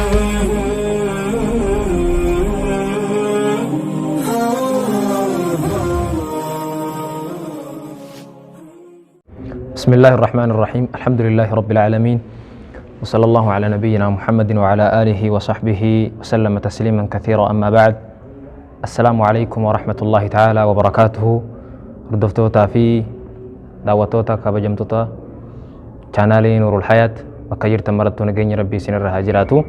بسم الله الرحمن الرحيم. الحمد لله رب العالمين، وصلى الله على نبينا محمد وعلى آله وصحبه وسلم تسليما كثيرا. أما بعد، السلام عليكم ورحمة الله تعالى وبركاته. Hordoftoota fi daawwattoota kabajamtoota chaanaalii Nuurul Hayaat, bakka jirtan marattuu nageenya Rabbii isinirra haa jiraatu.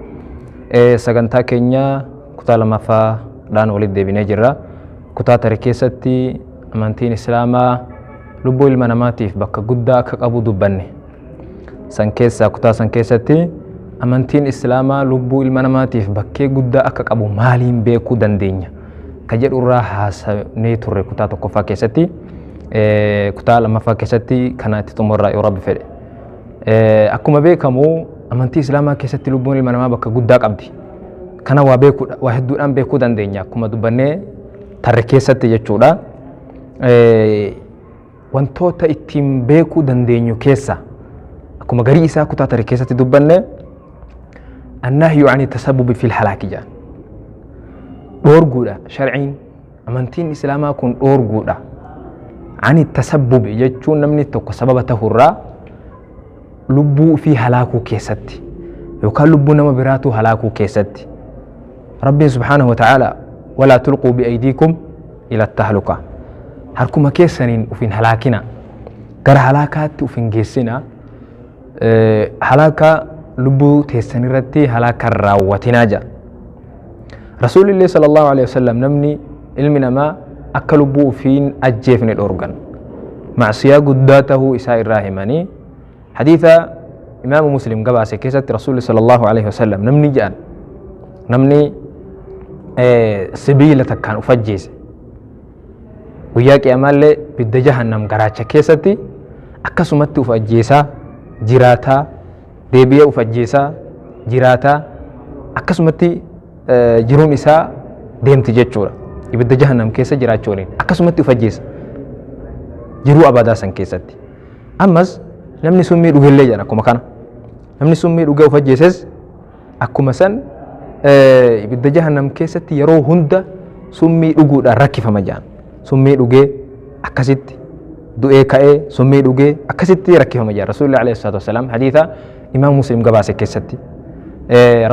Sagantaa keenya kutaa lammaffaadhaan walitti deebinee jirra. Kutaa tare keessatti amantiin Islaamaa lubbuu ilma namaatiif bakka guddaa akka qabu dubbanne. San keessaa kutaa san keessatti amantiin Islaamaa lubbuu ilma namaatiif bakkee guddaa akka qabu maaliin beekuu dandeenya ka jedhu irraa haasa'nee turre kutaa tokkoffaa keessatti. Kutaa lammaffaa keessatti kana itti xumurraa yoo Rabbi fedhe. Akkuma beekamu amantii Islaamaa keessatti lubbuun ilma namaa bakka guddaa qabdi. Kana waa beekuudha, waa hedduudhaan beekuu dandeenya akkuma dubbannee tarre keessatti jechuudha. Wantoota ittiin beekuu dandeenyu keessa akkuma garii isaa kutaa tarre keessatti dubbanne, annahyu ani tasabbubi fil halaaki jedhan. Dhoorguudha sharciin amantiin Islaamaa kun dhoorguudha. Ani tasabbubi jechuun namni tokko sababa tahurraa lubbuu ofii halaakuu keessatti yookaan lubbuu nama biraatuu halaakuu keessatti. Rabbiin subhaanahu wa ta'ala walaa tulquu bi'aydiikum ila tahluka, harkuma keessaniin uf hin halaakina, gara halaakaatti uf hin geessina, halaaka lubbuu teessan irratti halaaka hin raawwatinaa jedha. Rasuulillee sallallahu alaihi wasallam namni ilmi namaa akka lubbuu ofiin ajjeefne dhoorgan. Macsiyaa guddaa tahuu isaa irraa himanii hadiisa Imaamu Muslim gabaase keessatti Rasuulli sallallahu alaihi wasallam namni jedhan namni sibiila takkaan uf ajjeese guyyaa qiyamaallee bidda jahannam garaacha keessatti akkasumatti uf ajjeesaa jiraataa, deebi'ee uf ajjeesaa jiraataa, akkasumatti jiruun isaa deemti jechuudha. Ibidda jahannam keessa jiraachuu waliin akkasumatti uf ajjeesa jiruu abadaa san keessatti. Ammas namni summii dhugellee jedhan akkuma kana. Namni summii dhugee uf ajjeeses akkuma san ibidda jahannam keessatti yeroo hunda summii dhuguudhaan rakkifama jedhan. Summii dhugee akkasitti du'ee ka'ee summii dhugee akkasitti rakkifama jedhan Rasuulli alayhi salaatu wassalaam hadiisa Imaam Muslim gabaase keessatti.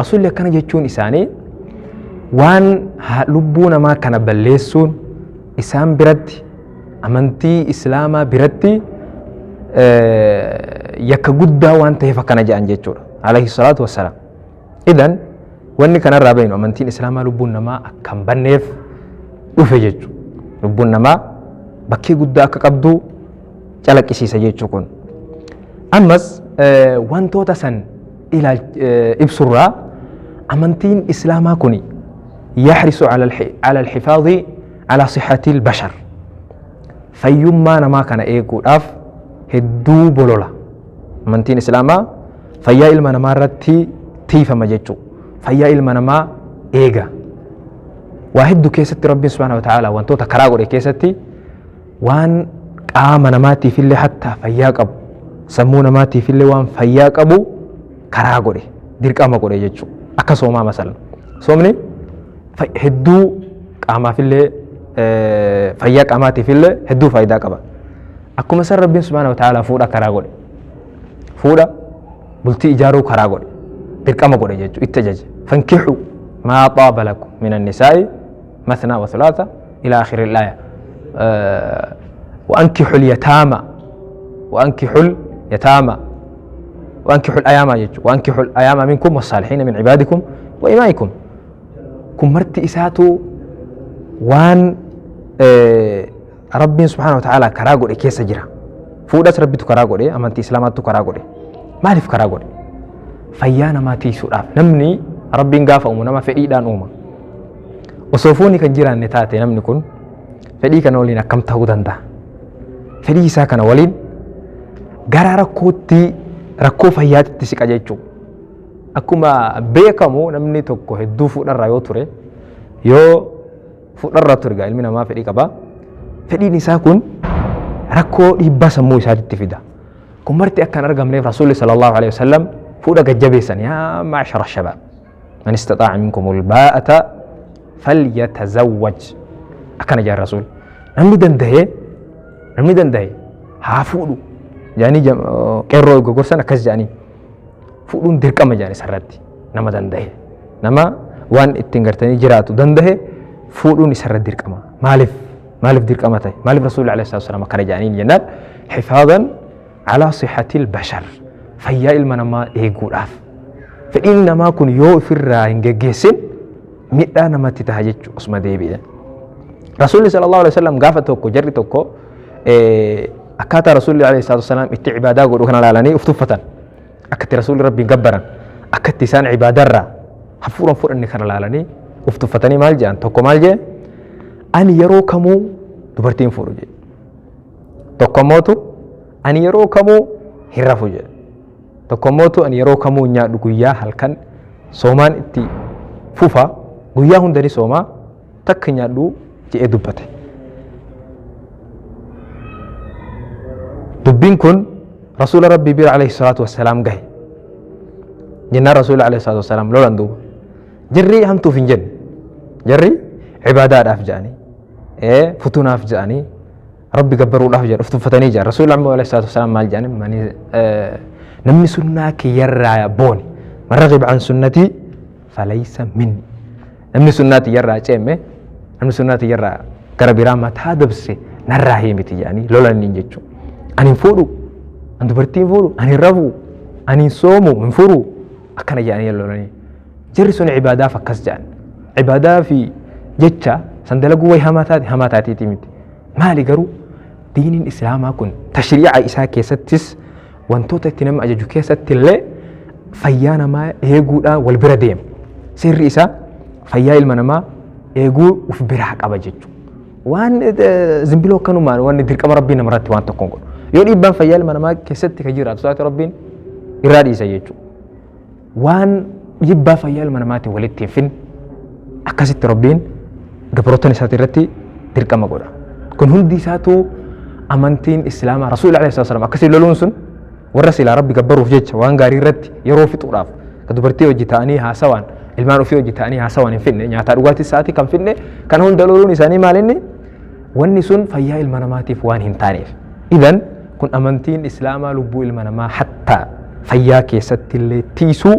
Rasuulli akkana jechuun isaanii waan lubbuu namaa kana balleessuun isaan biratti amantii Islaamaa biratti yakka guddaa waan ta'eef akkana jedhan jechuudha. Alayhi salaatu wassalaam. Idan wanni kanarraa beeknu amantiin Islaamaa lubbuun namaa akka hin banneef dhufe jechuudha. Lubbuun namaa bakkee guddaa akka qabdu calaqqisiisa jechuu kun. Ammas wantoota san ibsurraa amantiin Islaamaa kuni yaxrisu ala alxifaadhi ala sihhati albashar. Fayyummaa namaa kana eeguudhaaf hedduu bolola. Amantiin Islaamaa fayyaa ilma namaa irratti tiifama jechuu. Fayyaa ilma namaa eega. Waa hedduu keessatti Rabbiin subhaanahu wa ta'ala wantoota karaa godhe keessatti waan qaama namaatiif illee hattaa fayyaa qabu, sammuu namaatiif illee waan fayyaa qabu karaa godhe, dirqama godhe jechuu. Akka soomaa masalan. Soomni hedduu qaamaaf illee fayyaa qaamaatiif illee hedduu faayidaa qaba. Akkuma san Rabbiin subhaanahu wa ta'ala fuudha karaa godhe. Fuudha bultii ijaaruu karaa godhe. Dirqama godhe jechuudha. Itti ajaje. Fankixu maa xaaba lakum min annisaa'i mathnaa wa thulaatha ila aakhiri al-aaya. Wa ankixu al-yataama wa ankixu al-yataama wa ankixu al-ayaama jechuudha. Wa ankixu al-ayaama minkum was-saalihiina min ibaadikum wa imaa'ikum. Kun marti isaatu waan Rabbiin subhaanahu wa ta'ala karaa godhe keessa jira. Fuudhas Rabbitu karaa godhe, amantii Islaamaattu karaa godhe. Maaliif karaa godhe? Fayyaa namaa tiisuudhaaf. Namni Rabbiin gaafa uumu nama fedhiidhaan uuma. Osoo fuuni kan jiraanne taate namni kun fedhii kana waliin akkam ta'uu danda'a? Fedhii isaa kana waliin gara rakkootti, rakkoo fayyaatti siqa jechuudha. Akkuma beekamu namni tokko hedduu fuudharraa yoo ture, yoo fuudharraa ture egaa ilmi namaa fedhii qaba. Fedhiin isaa kun rakkoo dhiibbaa sammuu isaatitti fida. Kun marti akka hin argamneef Rasuulli sallallahu alaihi wasallam fuudha gajjabeessan, yaa maashara shabaab. Man istaxaa'a minkumul baa'ata falyatazawwaj. Akkana jedhan Rasuul. Namni danda'e namni danda'e haa fuudhu jedhanii qeerroo eeguu gorsan akkas jedhanii fuudhuun dirqama jedhan isarratti nama danda'e nama waan ittiin gartanii jiraatu danda'e fuudhuun isarra dirqama. Maaliif maaliif dirqama ta'e? Maaliif Rasuulli alayhi salaatu wasalaam akkana jedhaniin jennaan hifaadan alaa sihhatil bashar, fayyaa ilma namaa eeguudhaaf. Fedhiin namaa kun yoo ofirraa hin geggeessin miidhaa namatti ta'a jechuudha osuma deebi'e. Rasuulli sallallahu alaihi wasallam gaafa tokko jarri tokko akkaataa Rasuulli alaihi salaatu wasalaam itti ibaadaa godhu kana ilaalanii of tuffatan. Akka itti Rasuulli Rabbiin gabbaran, akka itti isaan ibaadarraa hafuuran fudhanne kana ilaalanii of tuffatanii maal jedhan? Tokko maal jedhe? Ani yeroo kamuu dubartiin fuudhu jedhe. Tokko mootu ani yeroo kamuu hin rafu jedhe. Tokko mootu ani yeroo kamuu hin nyaadhu, guyyaa halkan soomaan itti fufa, guyyaa hunda ni soomaa, takka hin nyaadhu jedhee dubbate. Dubbiin kun Rasuula Rabbii bira alayhi salaatu wassalaam gahe. Jennaan Rasuula alayhi salaatu wassalaam lolan duuba. Jarri hamtuuf hin jenne. Jarri ibaadaadhaaf jedhanii, futunaaf jedhanii, Rabbi gabbaruudhaaf jedhan of tuffatanii jedhan. Rasuulli ammoo alayhi salaatu wassalaam maal jedhan? Namni sunnaa kiyyarraa boone, man ragiba an sunnatii falaysa minni. Namni sunnaa tiyyarraa ceemme, namni sunnaa tiyyarraa gara biraa mataa dabse narraa himiti jedhanii lolaniin jechuudha. Ani hin fuudhu, ani dubartii hin fuudhu, ani hin rafu, ani hin soomu, hin furu akkana jedhanii lolanii. Jarri sun ibaadaaf akkas jedhan. Ibaadaa fi jecha san dalaguu wayi hamaa taate hamaa taateetii miti. Maali garuu diiniin Islaamaa kun tashrii'a isaa keessattis wantoota itti nama ajaju keessatti illee fayyaa namaa eeguudhaan wal bira deema. Seerri isaa fayyaa ilma namaa eeguu of biraa qaba jechuudha. Waan zimbiloo akkanumaan wanni dirqama Rabbiin namarratti waan tokko hin godhu. Yoo dhiibbaan fayyaa ilma namaa keessatti kan jiraatu taate Rabbiin irraa dhiisa jechuudha. Waan dhiibbaa fayyaa ilma namaatiin walitti hin finne akkasitti Rabbiin gabroottan isaati irratti dirqama godha. Kun hundi isaatu amantiin Islaamaa Rasuulli alayhi salaam akkasii loluun sun warra silaa Rabbi gabbaruuf jecha waan gaarii irratti yeroo fixuudhaaf ka dubartii hojii ta'anii haasawaan ilmaan ofii hojii ta'anii haasawaan hin finne, nyaataa dhugaatii sa'aatii kan finne kana hunda loluun isaanii maal inni wanni sun fayyaa ilma namaatiif waan hin taaneef. Idan kun amantiin Islaamaa lubbuu ilma namaa hattaa fayyaa keessatti illee tiisuu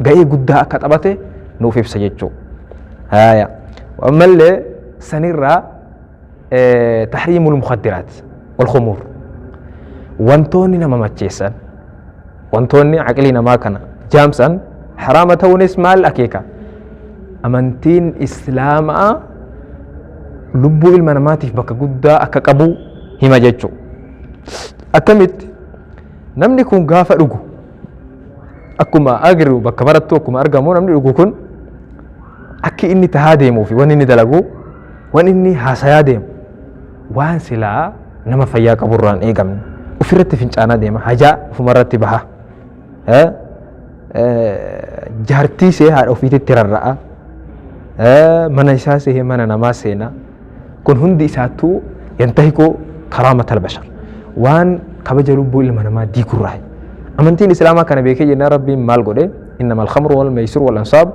ga'ee guddaa akka taphate nuuf ibsa jechuudha. Haaya. Ammallee sanirraa tahriimul mukaddiraat wal khumuur, wantoonni nama macheessan, wantoonni aqlii namaa kana jaamsan haraama ta'uunis maal akeeka? Amantiin Islaamaa lubbuu ilma namaatiif bakka guddaa akka qabu hima jechuudha. Akkamitti? Namni kun gaafa dhugu akkuma agarru bakka marattuu akkuma argamu namni dhugu kun akki inni tahaa deemuu fi wanni inni dalagu, wanni inni haasayaa deemu waan silaa nama fayyaa qaburraa hin eegamne. Ofirratti fincaanaa deema, hajaa ofumarratti baha, jaartii see haadha ofiititti rarra'a, mana isaa see mana namaa seena. Kun hundi isaattuu yantahiku karaamata albashar, waan kabaja lubbuu ilma namaa diigurraa. Amantiin Islaamaa kana beekee jennaan Rabbiin maal godhe? Innama alkhamru wal meysir wal ansaab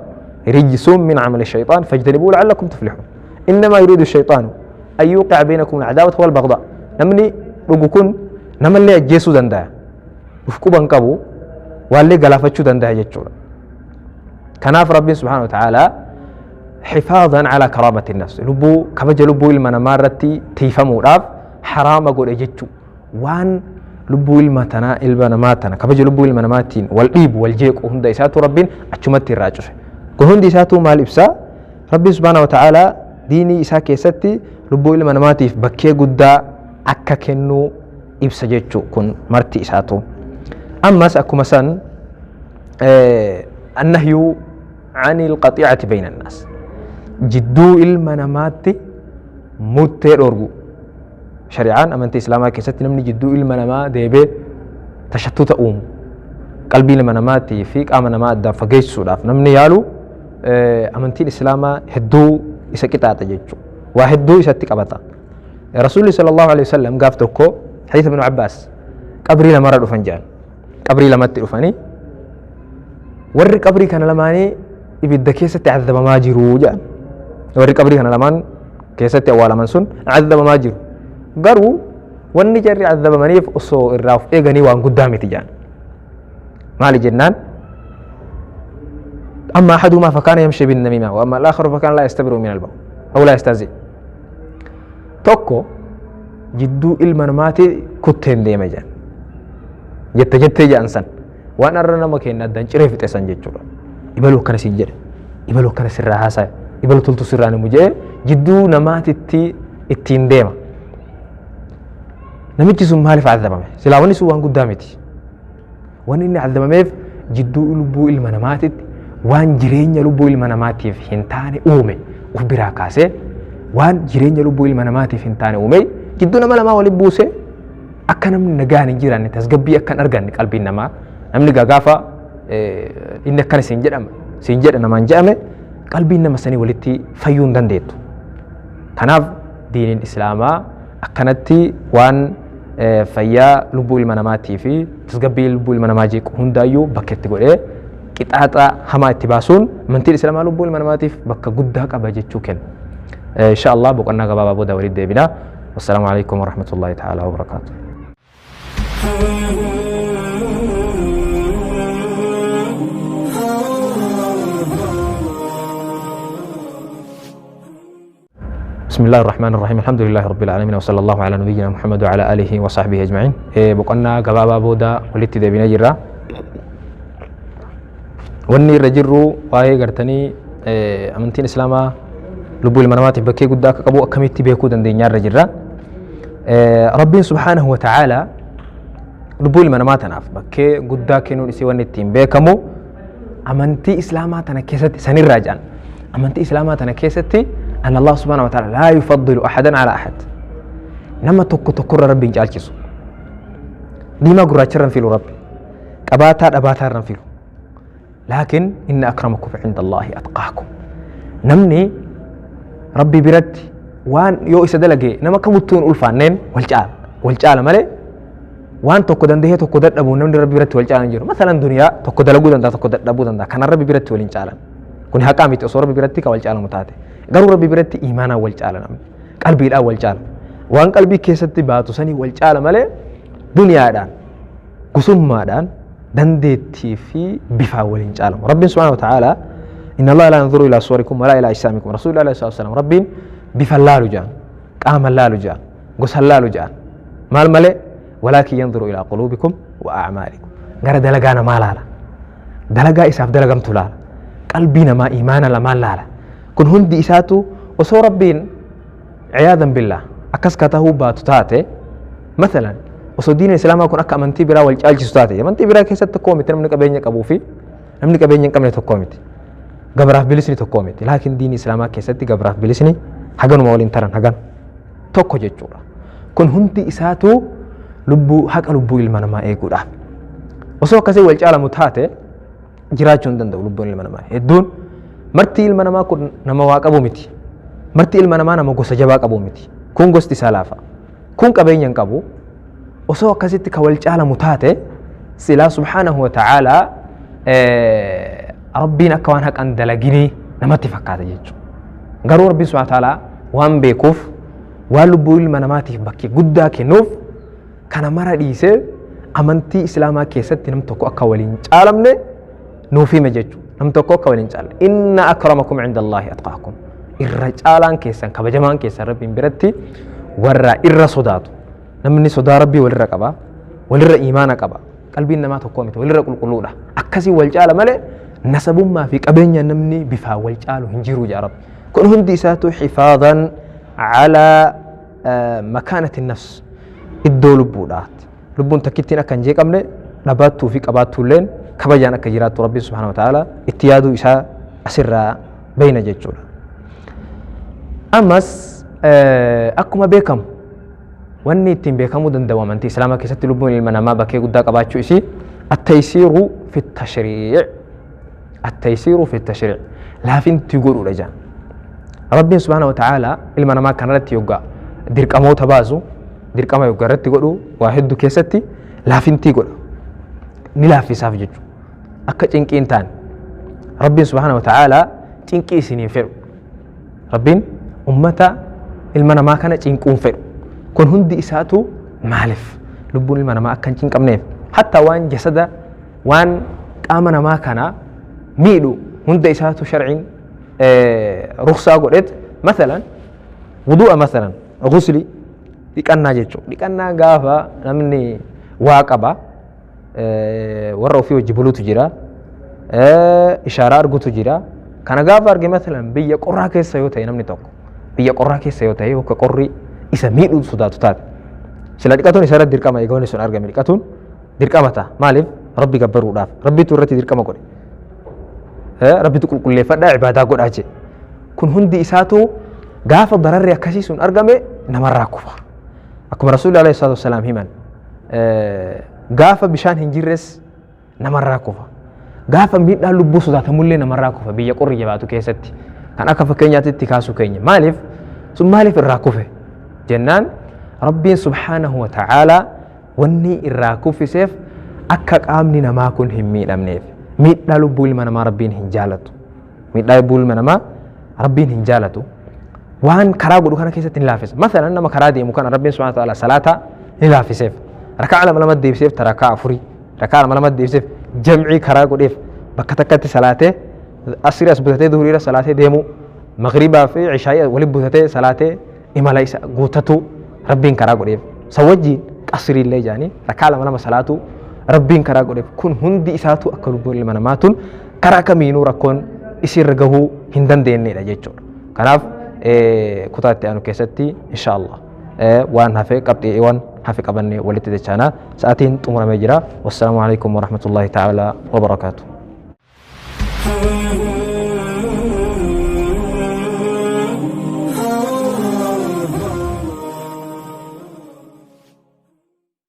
rijsun min amali shayxaan fajtanibuu la'allakum tuflixuun. Innamaa yuriidu shayxaanu an yuuqi'a baynakum alcadaawata wal bagdaa. Namni dhugu kun namallee ajjeesuu danda'a, uf quban qabu waallee galaafachuu danda'a jechuudha. Kanaaf Rabbiin subhaanahu wa ta'aalaa xifaadan calaa karaamati nafs, lubbuu kabaja lubbuu ilma namaa irratti tiifamuudhaaf haraama godhe jechuu. Waan lubbuu ilma tanaa ilma namaa tana kabaja lubbuu ilma namaatiin wal dhiibu wal jeequ hunda isaatu Rabbiin achumatti irraa cufe. Kun hundi isaatu maal ibsaa? Rabbiin subhaanahu wa ta'aalaa diinii isaa keessatti lubbuu ilma namaatiif bakkee guddaa akka kennuu ibsa jechuu kun marti isaatu. Ammas akkuma san annahyu anil qaxiicati bayna annaas, jidduu ilma namaatti murtee dhorgu. Shari'aan amantii Islaamaa keessatti namni jidduu ilma namaa deebee tashattuta uumu, qalbii ilma namaatii fi qaama namaa addaan fageessuudhaaf namni yaalu, amantiin Islaamaa hedduu isa qixaaxa jechuudha. Waa hedduu isatti qabata. Rasuulli sallallahu alaihi wasallam gaaf tokko, hadiisa Ibn Abbaas, qabrii lamarra dhufan jedhan. Qabrii lamatti dhufanii warri qabrii kana lamaanii ibidda keessatti cadabamaa jiru jedhan. Warri qabrii kana lamaan keessatti awwaalaman sun cadabamaa jiru. Garuu wanni jarri cadabamaniif osoo irraa of eeganii waan guddaa miti jedhan. Maali jennaan? أما أحدهما فكان يمشي بالنميمة وأما الآخر فكان لا يستبرئ من البول أو لا يستهزئ. Tokko jidduu ilma namaati kutteen deema jedhan. Jette jettee jedhan san waan arra nama keenya addaan ciree fixe san jechuudha. Ibaluu akkana siin jedhe, ibaluu akkana sirraa haasa'e, ibaluu toltu sirraa nimu jedhe jidduu namaatitti ittiin deema. Namichi sun maaliif azabame? Silaa wanni sun waan guddaa miti. Wanni inni azabameef jidduu lubbuu ilma namaatitti waan jireenya lubbuu ilma namaatiif hin taane uume of biraa kaasee, waan jireenya lubbuu ilma namaatiif hin taane uume jidduu nama lamaa waliin buuse, akka namni nagaan hin jiraanne, tasgabbii akka hin arganne qalbiin namaa. Namni gaafa inni akkana siin jedhama siin jedha namaan jedhame, qalbiin nama sanii walitti fayyuu hin dandeettu. Kanaaf diiniin islaamaa akkanatti waan fayyaa lubbuu ilma namaatii fi tasgabbii lubbuu ilma namaa jeequ hundaayyuu bakka itti godhee qixaaxa hamaa itti baasuun amantiin islaamaa lubbuu ilma namaatiif bakka guddaa qaba jechuu kenna. Insha Allah boqonnaa gabaabaa booda walitti deebina. Wassalaamu alaikum warahmatullahi ta'ala wabarakaatuh. بسم الله الرحمن الرحيم، الحمد لله رب العالمين، وصلى الله على نبينا محمد وعلى آله وصحبه أجمعين. Boqonnaa gabaabaa booda walitti deebinee jirra. Wanni irra jirru waa'ee gartanii amantiin islaamaa lubbuu ilma namaatiif bakkee guddaa akka qabu akkamitti beekuu dandeenya irra jirra. Rabbiin subhaanahu wa ta'aalaa lubbuu ilma namaa tanaaf bakkee guddaa kennuun isii wanni ittiin beekamu amantii islaamaa tana keessatti sanirraa jedhan. Amantii islaamaa tana keessatti أن الله سبحانه وتعالى لا يفضل أحدا على أحد. Nama tokko tokkorra Rabbiin caalchisu. Diimaa gurraacharra hin filu Rabbi. Qabaataa dhabaataa irra hin filu. لكن إن أكرمكم عند الله أتقاكم. Namni Rabbi biratti waan yoo isa dalage nama kamittuu hin ulfaanneen wal caala. Wal caala malee waan tokko dandahee tokko dadhabu namni Rabbi biratti wal caalan jiru. Masalan duniyaa tokko dalaguu danda'a, tokko dadhabuu danda'a. Kana Rabbi biratti wal hin caalan. Kun haqaa miti osoo Rabbi biratti ka wal caalamu taate. Garuu Rabbi biratti imaanaan wal caala namni. Qalbiidhaan wal caala. Waan qalbii keessatti baatu sanii wal caala malee duniyaadhaan, gosummaadhaan, dandeettii fi bifaan wal hin caalamu. Rabbiin subhaanahu wa ta'aalaa إن الله لا ينظر إلى صوركم ولا إلى أجسامكم. رسول الله صلى الله عليه وسلم Rabbiin bifa laalu jedhan, qaama laalu jedhan, gosa laalu jedhan. Maal malee? ولكن ينظر إلى قلوبكم وأعمالكم. Gara dalagaa namaa laala. Dalagaa isaaf dalagamtu laala. Qalbii namaa, imaana lamaan laala. Kun hundi isaatu osoo Rabbiin عياذا بالله akkas ka tahuu baatu taate, مثلا osoo diina islaamaa kun akka amantii biraa wal caalchisu taate, amantii biraa keessatti tokkoo miti, namni qabeenya qabuu fi namni qabeenya hin qabne tokkoo miti, gabraaf bilisni tokkoo miti. Laakiin diini islaamaa keessatti gabraaf bilisni haganuma waliin taran, hagan tokko jechuudha. Kun hundi isaatu lubbuu, haqa lubbuu ilma namaa eeguudhaaf. Osoo akkasii wal caalamu taate jiraachuu hin danda'u lubbuun ilma namaa hedduun. Marti ilma namaa kun nama waa qabu miti. Marti ilma namaa nama gosa jabaa qabu miti. Kun gosti isaa laafa, kun qabeenya hin qabu. Osoo akkasitti ka wal caalamu taate silaa subhaanahu wa ta'aalaa Rabbiin akka waan haqan dalaginii namatti fakkaata jechuudha. Garuu Rabbiin subhaanahu wa ta'aalaa waan beekuuf, waan lubbuu ilma namaatiif bakkee guddaa kennuuf, kana mara dhiisee amantii islaamaa keessatti nam tokko akka waliin caalamne nuuf hime jechuudha. Nam tokko akka waliin caalle. إن أكرمكم عند الله أتقاكم. Irra caalaan keessan, kabajamaan keessan Rabbiin biratti warra irra sodaatu. Namni sodaa Rabbii walirra qaba. Walirra imaana qaba. Qalbiin namaa tokko miti, walirra qulqulluudha. Akkasii wal caala malee nasabummaa fi qabeenya namni bifaan wal caalu hin jiru jaa Rabbi. Kun hundi isaatu حفاظا على مكانة النفس, iddoo lubbuudhaati. Lubbuun takkittiin akka hin jeeqamne, dhabaattuu fi qabaattuulleen kabajaan akka jiraattu Rabbiin subhaanahu wa ta'ala itti yaaduu isaa asirraa beeyna jechuudha. Ammas akkuma beekamu wanni ittiin beekamuu danda'u amantii islaamaa keessatti lubbuun ilma namaa bakkee guddaa qabaachuu isii التيسير في التشريع. التيسير في التشريع, laafinti godhuudha jaan. Rabbiin subhaanahu wa ta'ala ilma namaa kanarratti yoggaa dirqamoota baasu, dirqama yoggaa irratti godhu, waa hedduu keessatti laafintii godha. Ni laaffisaaf jechuudha. Akka cinqii hin taane. Rabbiin subhaana wa ta'aalaa cinqii isiniin fedhu. Rabbiin ummata ilma namaa kana cinquun fedhu. Kun hundi isaatu maaliif? Lubbuun ilma namaa akka hin cinqamneef. Hatta waan jasada waan qaama namaa kana miidhu hunda isaatu sharciin ruksaa godhet. Masalan wudu'a, masalan gusli, dhiqannaa jechuudha. Dhiqannaa gaafa namni waa qaba, warra ofii wajji bulutu jira, ishaaraa argutu jira. Kana gaafa arge, masalan biyya qorraa keessa yoo ta'e, namni tokko biyya qorraa keessa yoo ta'e, yookaan qorri isa miidhuu sodaatu taate, sila dhiqatuun isa irratti dirqama. Egaa wanni sun argame dhiqatuun dirqama ta'a. Maaliif? Rabbi gabbaruudhaaf Rabbitu irratti dirqama godhe. Rabbitu qulqulleeffadhaa, ibaadaa godhaa jedhe. Kun hundi isaatu gaafa dararri akkasii sun argame namarraa kufa. Akkuma Rasuulli alayhi salaatu wasalaam himan, gaafa bishaan hin jirres namarraa kufa. Gaafa miidhaan lubbuu sodaatamullee namarraa kufa biyya qorri jabaatu keessatti. Kan akka fakkeenyaatti itti kaasuu keenya. Maaliif? Sun maaliif irraa kufe? Jennaan Rabbiin subhaanahu wa ta'aalaa wanni irraa kuffiseef akka qaamni namaa kun hin miidhamneef. Miidhaa lubbuu ilma namaa Rabbiin hin jaalatu. Miidhaa lubbuu ilma namaa Rabbiin hin jaalatu. Waan karaa godhu kana keessatti ni laaffisa. Masalan nama karaa deemu kana Rabbiin subhaanahu wa ta'ala salaata ni laaffiseef. Rakaa lama lama deebiseef, rakaa afurii. Rakaa lama lama deebiseef, jamcii karaa godheef, bakka takkatti salaatee asrii as butatee duhuriira salaatee deemuu, maghribaa fi ishaayii walitti butatee salaatee imala isa guutatu Rabbiin karaa godheef. San wajjiin qasrii illee jaanii rakaa lama lama salaatu Rabbiin karaa godheef. Kun hundi isaatu akka lubbuun ilma namaa tun karaa kamiinuu rakkoon isiirra gahuu hin dandeenyedha jechuudha. Kanaaf kutaa itti aanu keessatti insha Allah waan hafe, qabxiiwwan hafe qabannee walitti dachaana. Sa'aatiin xumuramee jira. Wassalaamu alaikum warahmatullahi ta'ala wabarakaatu.